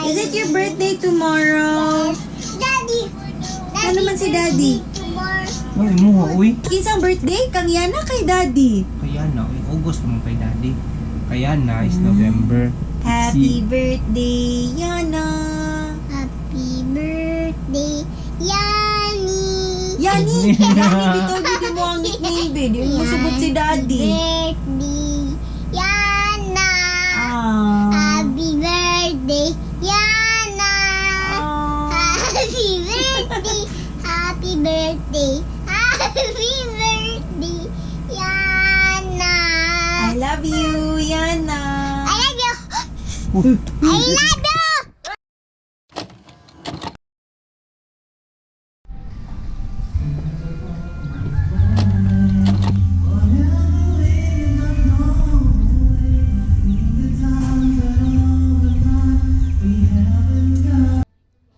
Is it your birthday tomorrow? Daddy. Ano man si Daddy? Tomorrow. Uy, mo, uy. Kinsang birthday? Kang Yana kay Daddy. Kaya na, uy. August naman kay Daddy. Kaya na is November. Happy birthday, Yana. Happy birthday, Yani. Yani! Yani, bitaw gid mo ang nickname, be. Di mo sugot si Daddy. Birthday, Yana. Ah. Happy birthday, Yana. Ah. Happy birthday, happy birthday, happy birthday, Yana. I love you, Yana. I love you. I love you.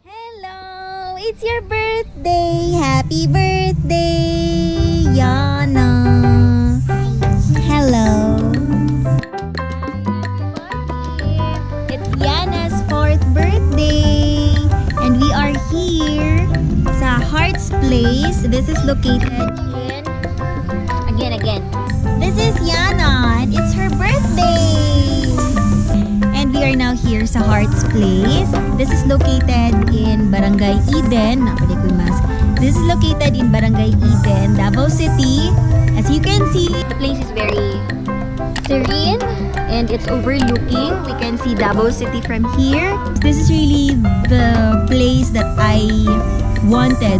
Hello! It's your birthday! Happy birthday, Yana! Hello! It's Yana's fourth birthday! And we are here sa Heart's Place. This is located in... Again, again. This is Yana and it's her birthday! And we are now here sa Heart's Place. This is located in Barangay Eden. Napali ko yung mask. This is located in Barangay Eden, Davao City. As you can see, the place is very serene and it's overlooking. We can see Davao City from here. This is really the place that I wanted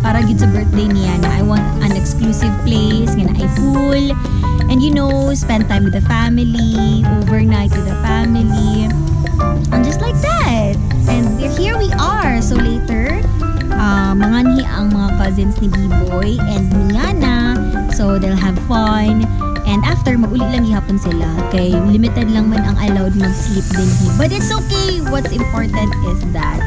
para gid sa birthday niya na I want an exclusive place nga naay pool and spend time with the family, overnight with the family, and just like that. And here we are. So later, manganhi ang mga cousins ni B-Boy and Niana, so they'll have fun. And after, maguli lang gihapon sila kay limited lang man ang allowed mag-sleep din here, but it's okay. What's important is that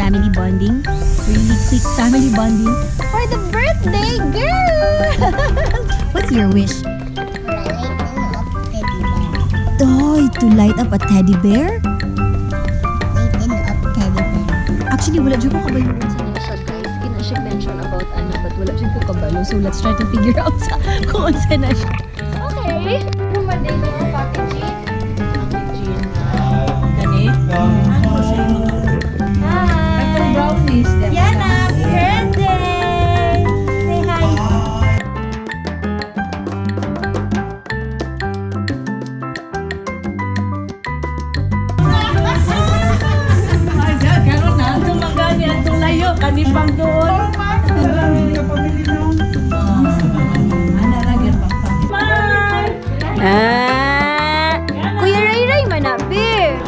family bonding, really quick family bonding for the birthday girl. What's your wish? Lighten up teddy bear. Toy, to light up a teddy bear? Lighten up teddy bear. Actually, wala jud ko kabalo sa na siya, guys. Kina siya mention about ano, but wala jud ko kabalo. So let's try to figure out sa kung unsa na siya. Okay. Hi! Brownies. Yana, happy birthday! Say hi. Ay, karon na. Itong manggani, itong layo. Kanipang doon. Ah, Kuya Ray Ray manabi.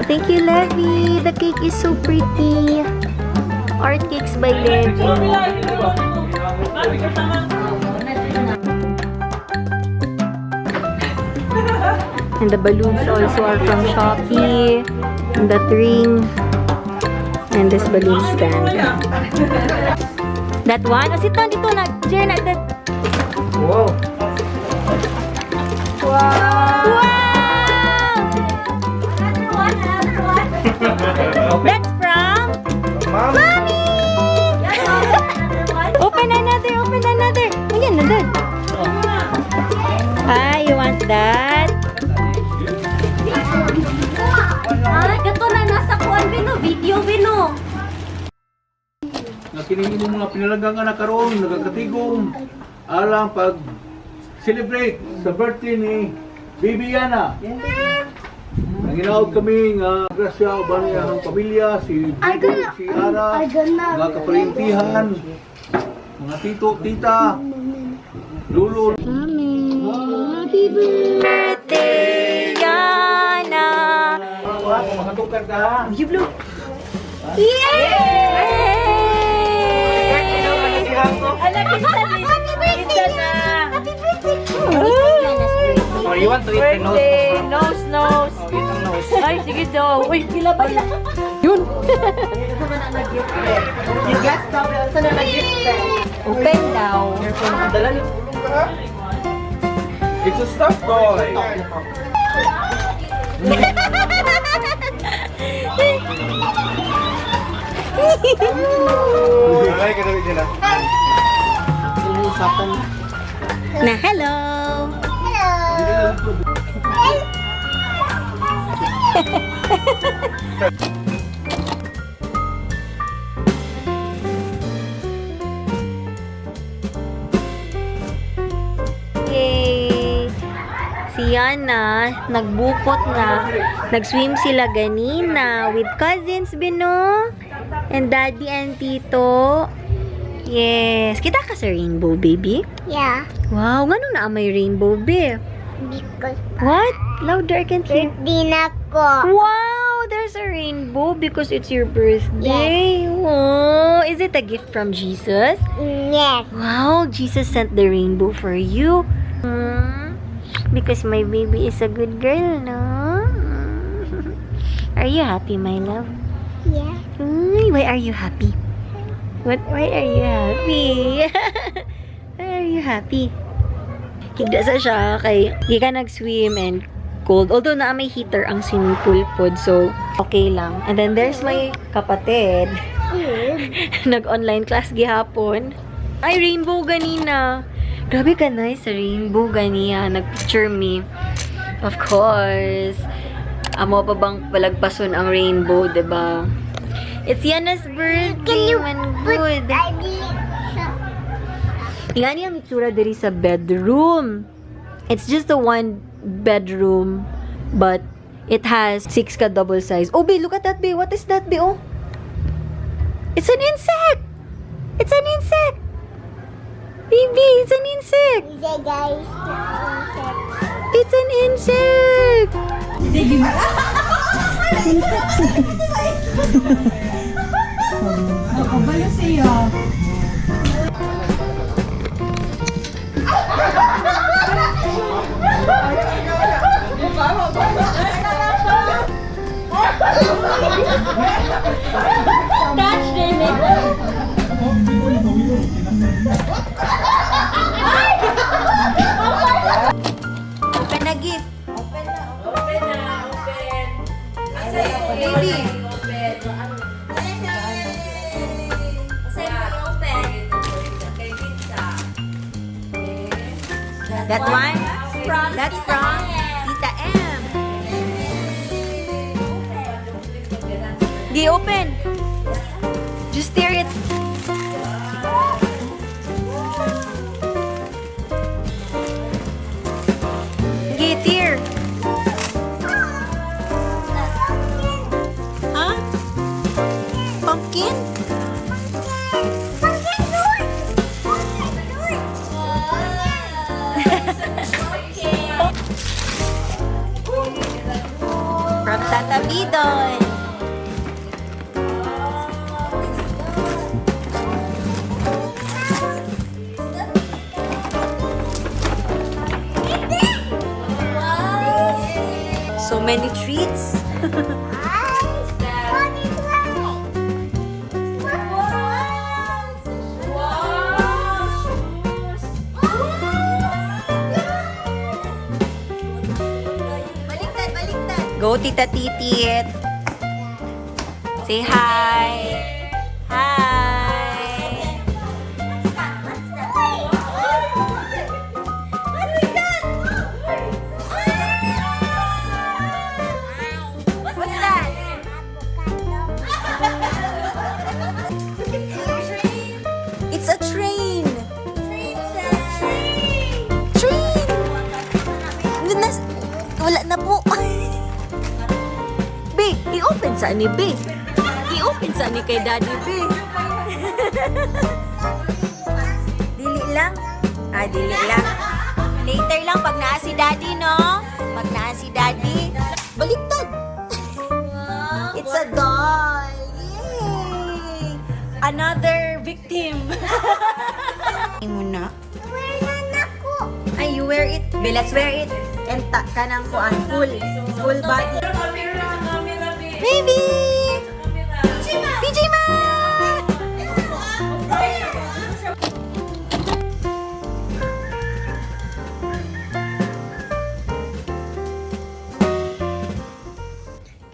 Thank you, Levi. The cake is so pretty. Art Cakes by Levi. And the balloons also are from Shopee. And that ring. And this balloon stand. That one? Oh, sit down dito na. Jer, na. That. Wow. Wow! That's from Mom. Mommy! Open another, open another. Ayan, nandun. Ah, you want that? Ah, gato na nasa kuan bino, video bino. Nga kining imong mga pinalagang anak karon nagakatigom alang pag celebrate sa birthday ni Baby Yana. Nanginaot kami nga grasya uban niya ang pamilya si Bibi, si Ara, mga kaparintihan, mga tito, tita, lulo. Happy birthday, Yana! Makatukar ka ha. You blew. Yay! Happy birthday, Yana! Happy birthday! Or you want to eat the nose? Birthday, nose, nose. Oh, eat ang nose. Ay, sige daw. Uy, kilabay lang. Open daw. It's a stuffed toy. Ay, katabi nila. Na hello. Hello. Yay! Si Yana, nagbukot na. Nag-swim sila ganina with cousins, Bino. And daddy and tito. Yes. Kita ka sa rainbow, baby? Yeah. Wow, ngano na may rainbow, be? Because What? Louder, I can't hear. birthday na ko. Wow, there's a rainbow because it's your birthday. Wow, is it a gift from Jesus? Yes. Wow, Jesus sent the rainbow for you. Because my baby is a good girl, no? Are you happy, my love? Yeah. Uy, why are you happy? What? Why are you happy? Why are you happy? Higda sa siya kay di ka nag-swim and cold. Although naa may heater ang swimming pool pod, so okay lang. And then there's my kapatid. Nag-online class gihapon. Ay, rainbow ganina. Grabe ka nice sa rainbow ganiya. Nag-picture me. Of course. Amo pa bang palagpason ang rainbow, 'di ba? It's Yana's birthday, man good. Daddy. Ingani ang itsura diri sa bedroom. It's just a one bedroom, but it has six ka double size. Oh, babe, look at that, babe. What is that, babe? Oh. It's an insect! It's an insect! Baby, it's an insect! Yeah, guys. It's an insect! Kabalo siya. Touch din eh. Open na gift. Open na, open. Asa yung Baby. Open. Asa yung open? Kay Vinta. That one? From That's Tita from M. Tita M. Di open. Just tear it. Sige, tear. Huh? Pumpkin? From Tata Bidon. So many treats. Baliktad, baliktad. Go, Tita Titit. Say hi. Hi. What's that? It's a train. Train. Nas, wala na po. B, i-open sa ni B. I-open sa ni kay Daddy B. Dili lang. Ah, dili lang. Later lang pag naa si Daddy, no? Pag naa si Daddy. Baliktad. It's a doll. Yay! Another victim. Muna. Ay, you wear it. Be, let's wear it. And ta kanang kuan full full body. Camera, camera, babe. Baby! PJ Ma!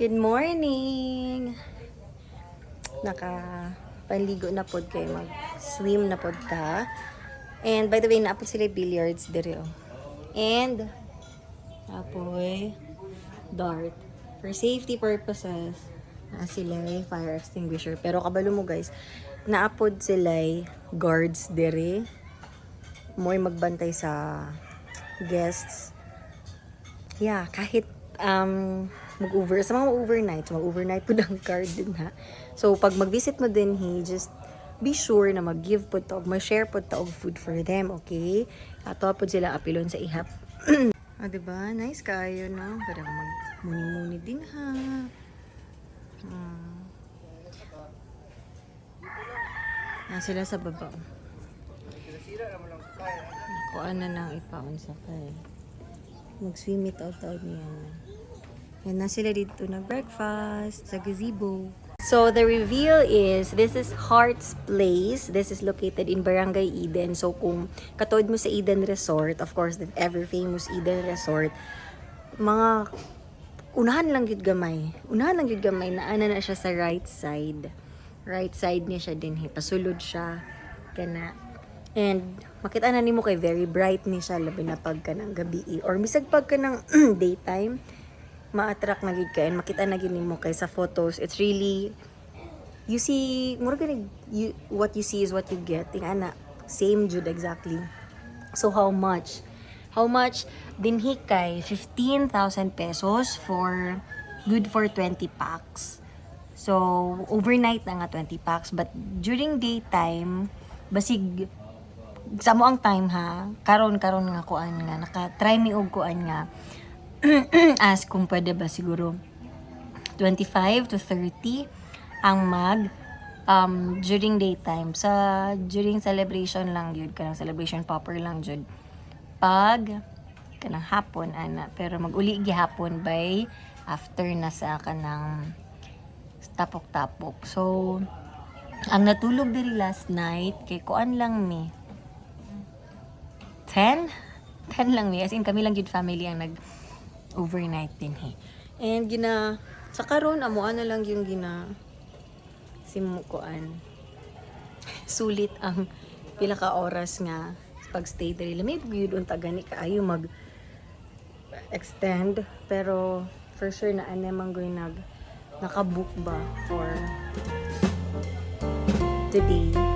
Good morning! Naka panligo na pod kay mag-swim na pod ta. And by the way, naa pod sila billiards dire oh. And apoy dart. For safety purposes, naa sila fire extinguisher. Pero kabalo mo guys, naa pod sila guards dire. Mo'y magbantay sa guests. Yeah, kahit mag-over, sa mga overnight, so mag-overnight po ang guard din ha. So, pag mag-visit mo din, he, just be sure na mag-give po ta, mag-share po ta og food for them, okay? Ato po sila apilon sa ihap. Ah, diba? Nice kaayo, no? Pero mag-muni-muni din ha. Na sila sa baba. Kuan na nang ipaon sa kay. Mag-swim it out out niya. Yan na sila dito nag-breakfast sa gazebo. So the reveal is, this is Heart's Place. This is located in Barangay Eden. So kung katuod mo sa Eden Resort, of course, the ever famous Eden Resort, mga unahan lang gyud gamay. Unahan lang gyud gamay na ana na siya sa right side. Right side niya siya din. Pasulod siya kana. And makita na nimo kay very bright ni siya, labi na pag kanang gabi or bisag pag kanang daytime, ma-attract na gid ka and makita na gid nimo kay sa photos it's really, you see, mura gani, you, what you see is what you get. Ting ana, same jud exactly. So how much? How much dinhi kay 15,000 pesos for good for 20 packs. So overnight na nga 20 packs, but during daytime, basig sa mo ang time ha, karon karon nga kuan nga naka try mi og kuan nga ask kung pwede ba, siguro 25 to 30 ang mag during daytime. Sa during celebration lang yun, kanang celebration proper lang jud pag kanang hapon ana, pero maguli gihapon by after na sa kanang tapok-tapok. So ang natulog diri last night kay kuan lang mi, 10 10 lang mi, as in kami lang jud family ang nag overnight din he. And gina sa karon amo ano lang yung gina simukuan sulit ang pila ka oras nga pag-stay diri. Lami gyud unta gani kaayo mag extend, pero for sure na ana man goy nag nakabook ba for today.